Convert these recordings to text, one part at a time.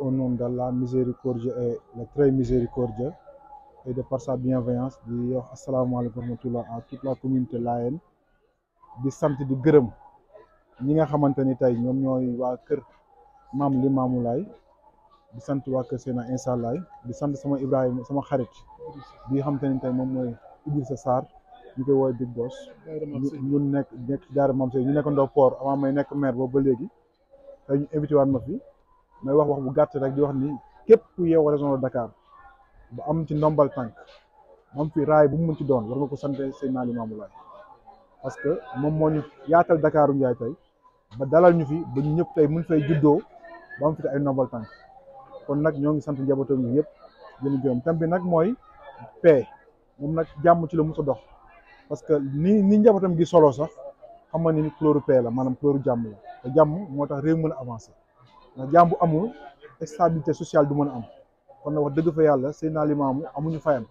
au nom d'Allah miséricordieux et le très miséricordieux et de par sa bienveillance di wax asalaamaaleykum wa rahmatullah à toute la communauté Layène di sant di gërëm ñi nga xamante ni tey ñoom ñooy waa kër maam Limaamu Laay di sant waa kër Seydina Issa Laay di sant sama Ibrahima sama xarit bi nga xamante ni tey moom mooy Idrissa Sarr ñu koy woowee Big Boss ñu nekk daara Mame Seye ñu nekkandoo port avant may nekk maire boobu ba léegi tey ñu invité waat ma fi may wax bu gàtt rek di wax ni képp ku yeewoo région de Dakar ba am ci ndombal tànk am fi raay bu mu mën ci doon war nga ko sante Seydina Limamou Laye parce que moom moo ñu yaatal Dakaaru Njaay tey ba dalal ñu fi ba ñu ñëpp tey mun fay juddoo ba am fi ay ndombal tànk kon nag ñoo ngi sant njabootam yi yëpp jëli gërëm tam bi nag mooy paix moom nag jàmm ci la mos a dox parce que ni njabootam gi solo sax xam nga ni couleur paix la maanaam couleur jàmm la te jàmm moo tax réew mën a avancer ndax jàmm bu amul stabilité sociale du mën a am kon nag wax dëgg fa yàlla Seydina Limamou amuñu fayam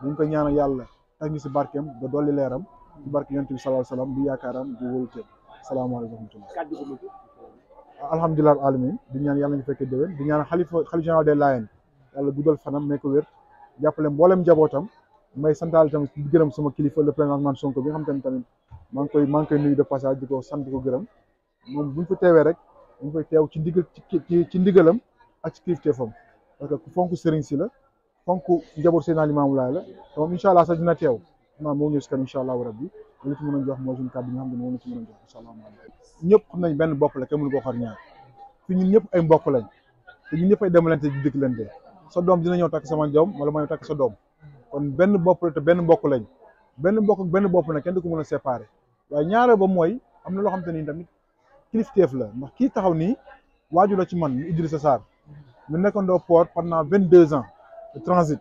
dañ ko ñaanal yàlla tax ñu si barkeem ba dolli leeram ci barke yonent bi sallallahu alayhi wasallam di yaakaaram di wóoluteem salaamaaleykum wa rahmatullah alhamdulilah alamin di ñaan yàlla ñu fekkee déwén di ñaan xalifa général des Layènes yàlla guddal fanam may ko wér jàppale mboolem njabootam may santaal tamit di gërëm sama kilifa le président Ousmane Sonko bi nga xam tamit maa ngi koy nuyu de passage di ko sant di ko gërëm moom buñ fa teewee rek buñ fay teew ci ndigalam ak ci kilifteefam parce que ku fonk sëriñ si la fonk njaboot Seydina Limamou Laye la te moom incha allah sax dina teew maa moo ñëw si kan incha allahu rabbi li ci mën a jox mooy suñu kàddu yi nga xam ne moom la ci mën a jox incha allah ñëpp xam nañ benn bopp la kenn mënu koo xar ñaar fi ñun ñëpp ay mbokk lañ te ñun ñëpp ay demalante di dëkkalante sa doom dina ñëw takk sama doom wala ma ñëw takk sa doom kon benn bopp la te benn mbokk lañ benn mbokk ak benn bopp nag kenn du ko mën a séparer waaye ñaareel ba mooy am na loo xam te ni tamit kilifteef la ndax kii taxaw nii waaju la ci man mu Idrissa Sarr mu nekkandoo port pendant 22 ans de transit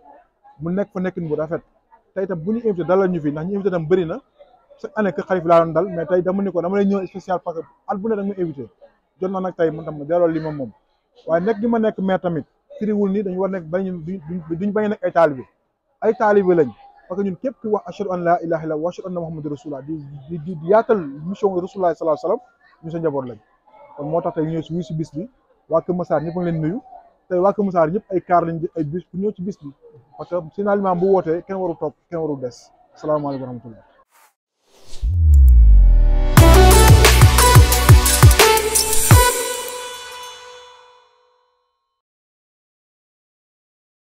mu nekk fa nekkin bu rafet tey tam bu ñu invité dalal ñu fi ndax ñu invité tam bëri na chaque année que xalif laa doon dal mais tey dama ni ko dama lay ñëw spécial parce que at bu ne da nga ma invité jot na nag tey man tam ma delloo li ma moom waaye nekk gi ma nekk maire tamit firiwul ni dañu war nekk duñ bañ a nekk ay taalibe lañ parce que ñun képp ki wax ashhadu an la ilaha illallah wa ashhadu anna muhammadur rasulullah di yaatal mission rasulullah sallallahu alayhi wasallam ñu sa njaboot lañ kon moo tax tey ñëw si wuy si bis bi waa Kër Massar ñëpp a ngi leen nuyu tey waa Kër Massar ñëpp ay kaar lañ ay bis pour ñëw ci bis bi parce que Seydina Limamou bu wootee kenn warul toog kenn warul des salaamaaleykum wa rahmatullah